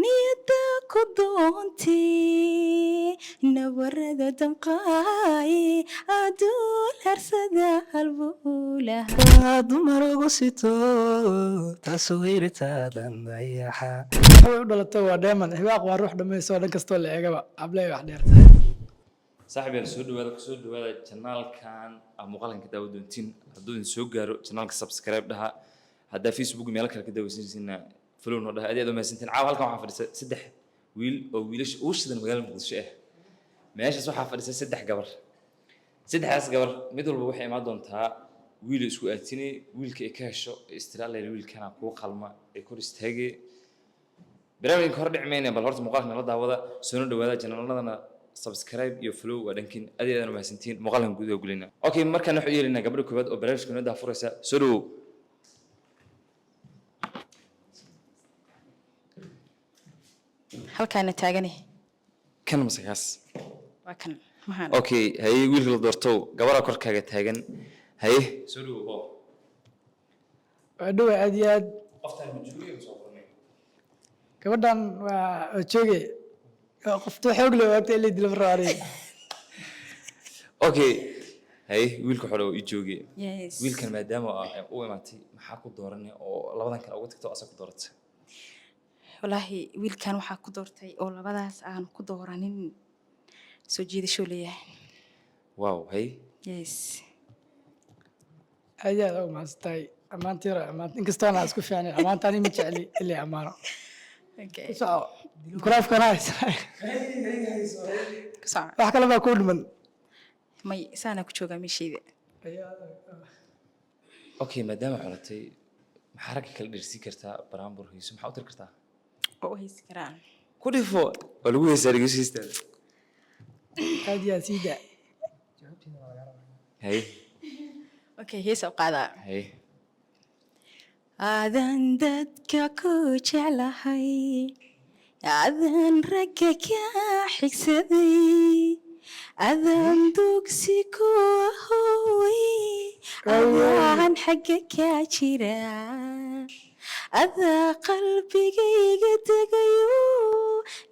Niyadda ku doontay, nabarada damqaay, aduun harsada halbuulaha. Dumar ugu sito taswiirtaadan dayaxa. Waxay u dhalatay waa dheeman. Hibaaq waa ruux dhammayso, dhan kastoo la eegaba habley wax dheer tahay. Saaxiib yaal, soo dhawaada, kusoo dhawaada channelkan aa muuqaalkan ka daawa doontiin. Hadduu idin soo gaaro channelka, subscribe dhaha. Haddaa Facebook meelo kale ka daawaysanaysiinna, follow noo dhaha. Aad iyo aad u mahadsantiin. Caawa halkan waxaa fadhisa saddex wiil oo wiilasha ugu shidan magaalada Muqdisho ah. Meeshaas waxaa fadhisa saddex gabar. Saddexdaas gabar mid walba waxay imaan doontaa wiil isku aatinay. Wiilka ay ka hesho istiraalaya, wiilkana kuu qalma ay kor istaagay. Barnaamijka hor dhici mayna, bal horta muuqaalka nala daawada. Soona dhawaada, channeladana subscribe iyo follow waa dhankin. Aad iyo aad u mahadsantihiin. Muuqaalkan gudaha gulina. Okay, markaan waxaan u yeelinaa gabadha koowaad oo barnaamijka noo daafuraysa. Soo dhawow. Halkaana taagane. Kan mase kaas? Waa kan mahaan. Okay, haye, wiilka la doortow, gabadha korkaaga taagan, haye, soo dhawow oo. Waa dhowa aad iyo aad. Qoftaan ma joogay soo qornay? Gabadhan waa joogay. Waa qofta xoog leh, waagta ilay dila rabo aniga. Okay, haye, wiilka xore oo ii joogay. Yes. Wiilkan maadaama u imaatay, maxaa ku dooranay oo labadan kale uga tagto asaa ku dooratay? Wallaahi wiilkan waxaa ku doortay oo labadaas aan ku dooranin, soo jiidashuu leeyahay. Wow, haye. Yes. Aad iyo aad ugu mahadsan tahay ammaanta yar. Ammaanta inkastoo aan isku fiicnayn, ammaanta ani ma jecli ilay ammaano. Okay. Ku soco microphone haysa. Ku soco. Wax kale baa kuu dhiman? May, saanaa ku joogaa meeshayda. Okay, maadaama xolatay, maxaa ragga kala dheersiin kartaa? Baraambur hayso, maxaa u tiri kartaa? Waa u haysi karaa. Ku dhifo, waa lagu heesaa dhegeysiistaada. Aad iyo aad, sii daa. Haye. Okay, heesa u qaadaa. Haye. Aadan dadka ku jeclahay, aadan ragga ka xigsaday, adan dugsi ku ahoy, adaan xagga ka jira, adaa qalbigayga degayo,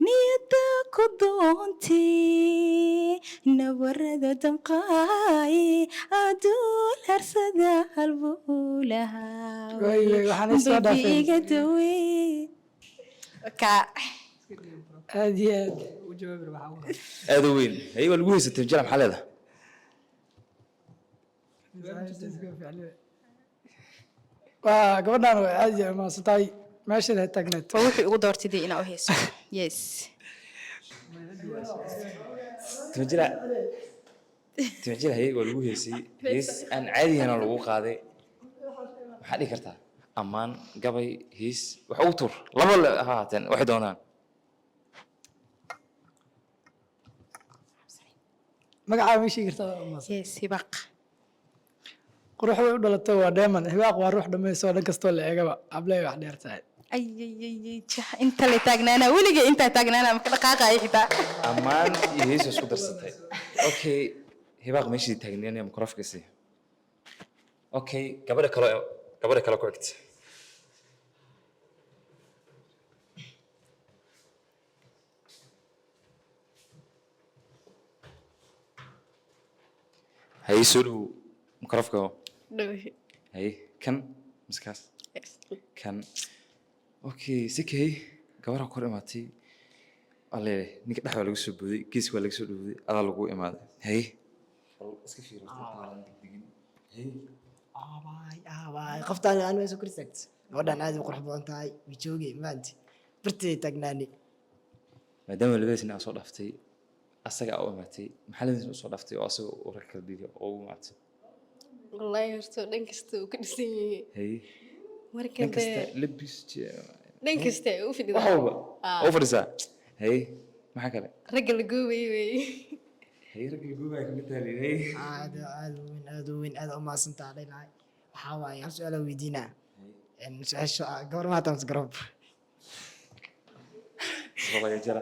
niyadda ku doontay, nabarada damqaay, aduun harsada halbuulaha. Way, way, waxaan isoo dhaafeen. Iga dawey ka. Aad iyo aad. Aad u weyn. Haye, waa lagu heysatay. Jira, maxaa leedahay? Waa gabadhan, way aad iyo aad mahadsan tahay meeshan taagneed. Waa wuxuu igu doortay dee inaa u heeso. Yes. Timajira, timajira, haye, waa lagu heysay. Hees aan caadi ahayn oo lagu qaaday, maxaa dhihi kartaa? Ammaan, gabay, hees, wax ugu tuur. Laba ha ahaateen, waxay doonaan. Magacaaga ma sheegi kartaa? Waa mahadsan. Yes, Hibaaq. Qurux way u dhalatay waa dheeman. Hibaaq waa ruux dhammayso, dhan kastoo la eegaba habley wax dheer tahay. Ay ay ay ay, jah, inta le taagnaana weligay, intaa taagnaana maka dhaqaaqaya xitaa. Ammaan iyo hees isku darsatay. Okay, Hibaaq, meeshii taagneynaya microphone sii. Okay, gabadha kale ku xigta. Haye, soo dhow, microphone. Dhawi. Haye, kan mise kaas? Kan. Okay, sikay gabadha kor imaatay alle, ninka dhex baa laga soo booday, geeska waa laga soo dhowday, adaa lagu imaaday. Haye, bal iska fiiri horta intaadan degdegin. Haye. Aabaay, aabaay, qoftaan aan meesha ku istaagto, gabadhan aad u qurux badan tahay. Wijoogay maanti bartay taagnaani. Maadaama labadiis nin aa soo dhaaftay, asaga aa u imaatay, maxaa labadiis nin usoo dhaaftay oo asaga uu rag kala dhigay oo u imaatay? Wallaahi horta dhan kasta uu ka dhisan yahay. Haye. Marka dhan kasta dee labis dhan kasta u wax fadhidaa. walba Ah. oo u fadhisaa. Haye, maxaa kale? Ragga la goobayay wey. Haye, ragga la goobaya kamid tahay la yidhi. Haye. Aad aad u weyn, aad u weyn, aad u mahadsantaha dhinaca. Waxaa waaye hal su-aal aan weydiinaa. Su-aasha gabar ma hataa mise garoob? Laga jara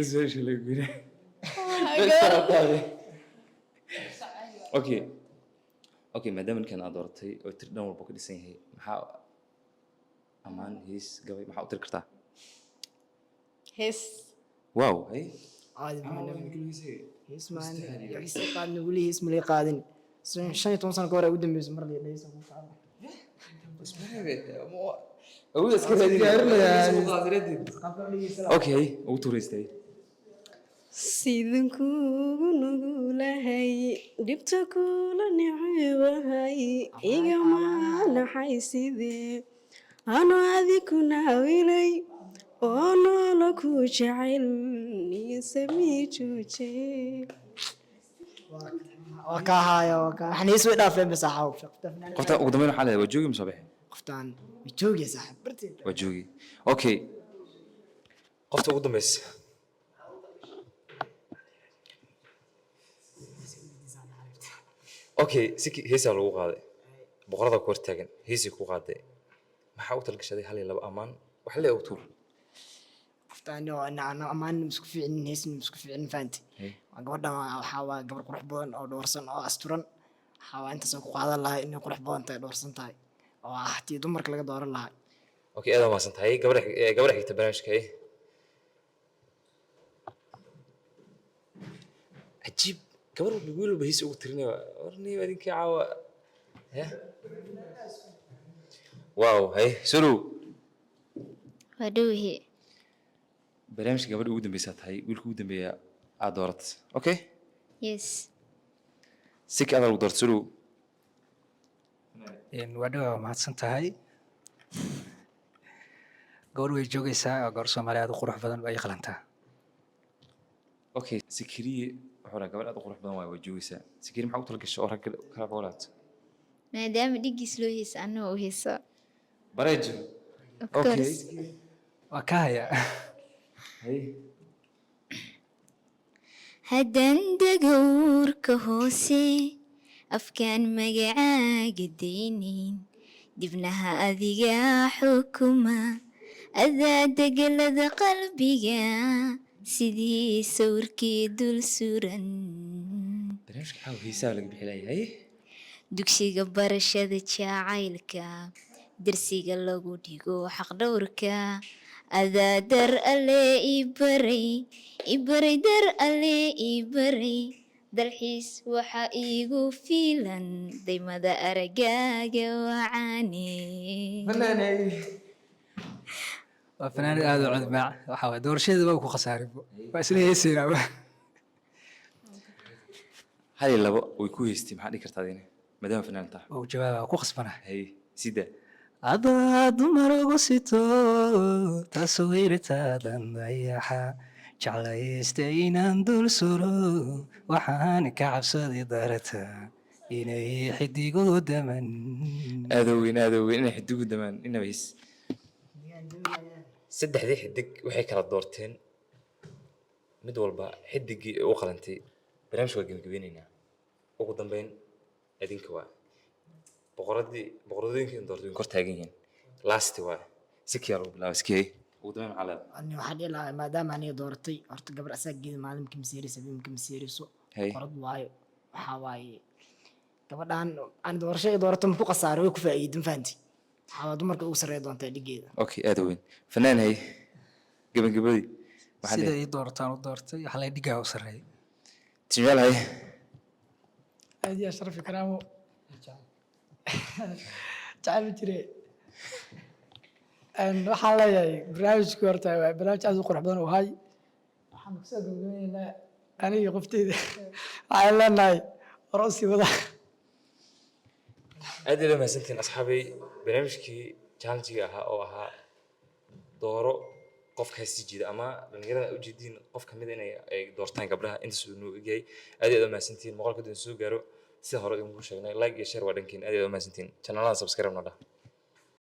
su-aasha laga gudaa. Okay, maadaama ninkan aad dooratay oo tir dhan walba ka dhisan yahay, maxaa Ammaan, hees, gabay, maxaa u tiri kartaa? Hees. Wow, hey. Caadi ma hees maan hees qaadin weli, hees ma laga qaadin. 15 sano ka hor ay ugu dambeysay mar la hees ku qaado. Awood iska raadinaya. Okay, ugu tuuraystay. Sidan kuugu nugulahay, dhibta kula necebahay, igama naxay sidee ano adiku naawilay oo noolo ku jecel niyo samii jooje. Waa kaa haaya, waa kaa waxaan hees way dhaafeen bas axaw. Qofta ugu dambeyn waxaa leedahay, waa joogi mise waa bixi? Qoftaan way joogaya, saaxiib, barteed. Waa joogi. Okay, qofta ugu dambeysa. Okay, si heesaa lagu qaaday, boqorada ku hortaagan heesii ku qaaday, maxaa u talgashaday? Hal iyo laba ammaan wax lee u tuur. Qoftaan oo ana ammaan isku fiicnin, heesna isku fiicnin, fahanti. Waa gabadhan, waxaa waa gabar qurux badan oo dhowrsan oo asturan. Waxaa waa intaasoo ku qaadan lahay inay qurux badan tahay, dhowrsan tahay, oo ah tii dumarka laga dooran lahaa. Okay, aad mahadsan tahay. Gabadha gabadha xigta barnaamijka. Cajiib, gabar walba wiil walba hees ugu tirinaya warniyo idinkii caawa ya. Wow, hay, soo dhow. Waa dhowhe. Barnaamijka gabadha ugu dambeysaa tahay, wiilka ugu dambeeya aad doorat. Okay. Yes. Si ka adaa lagu doorto, soo dhow. Waa dhawaa, waa mahadsan tahay. Gabadh way joogaysaa, waa gabar Soomaali aad u qurux badan, waa ii qalantaa. Okay, Sikiriye wuxuu dhahaa gabadh aad u qurux badan waay, waa joogaysaa. Sikiriye, maxaa u talagashay oo rag kala boolaat? Maadaama dhigiis loo heesa, anna waa u heesaa. Bareejo. Of Okay. course. Waa ka hayaa. Hay. Haddaan dagowrka hoose afkaan magacaaga daynayn, dibnaha adiga xukuma, adaa degelada qalbiga sidii sawirkii dul suran. Barnaamijka caawa heesaha laga bixi layahay. Dugsiga barashada jacaylka, darsiga lagu dhigo xaqdhowrka, adaa dar alle i baray, i baray, dar alle i baray. Dalxiis waxa iigu filan daymada aragaaga wacaane. Waa fanaanad aad u codmaac. Waxaa waay doorashadeeda waa ku khasaaray, waa isla heesaynaa. Hal iyo labo way ku heystay, maxaa dhihi kartaa adina maadaama fanaan tahay? Waa u jawaaba, waa ku khasbanaa. Hay, sida. Adaa dumar ugu sito taswiirtaadan dayaxa, jeclaysta inaan dul suro, waxaan ka cabsaday darata inay xidigu daman. Aad u weyn, aad u weyn, inay xidigu damaan inaba hees. Saddexdii xidig waxay kala doorteen mid walba xidigii ay u qalantay. Barnaamijka waa gebagabeyneynaa. Ugu dambeyn idinka waa boqoradii, boqoradooyinka in doortay way kor taagan yihiin. Last waa Sikiyaa lagu bilaabay. Sikiyey, ugu dambeyn maxaa leedahay? Ani waxaa dhihi lahaa, maadaama aniga dooratay, horta gabar asaa geeda maalinka maseeraysa, habeenka maseerayso. Hey. Qorad waayo, waxaa waaye gabadhan aan doorasho ay doorato ma ku khasaaray, way ku faa'iidin, fahanti. Waxaa waa dumarka ugu sarreeya doontaa dhigeeda. Okay, aad u weyn. Fanaan, hay, gebagabadii maxaa Sida leedahay? ii doorataan u doortay, waxaa la dhigaa u sarreeya. Tijaal, hay. Aad iyo sharaf iyo karaamo jacayl ma jire. Waxaan leeyahay barnaamijku horta waa barnaamij aad u qurux badan uu ahay. Waxaan kusoo gabagabeyneynaa aniga qofteyda, waxaan leenahay hore usii wada. Aad iyo aad mahadsantihiin, asxaabay. Barnaamijkii challenge-ga ahaa oo ahaa dooro qofka sii jiida ama dhalinyarada u jeediin qof kamid inay ay doortaan gabdhaha, intaas uu noo egyahay. Aad iyo aad mahadsantihiin. Muuqaalka hadduu soo gaaro, sida hore idinku sheegnay, like iyo share waa dhankiin. Aad iyo aad mahadsantihiin. Channelada subscribe noo dhah.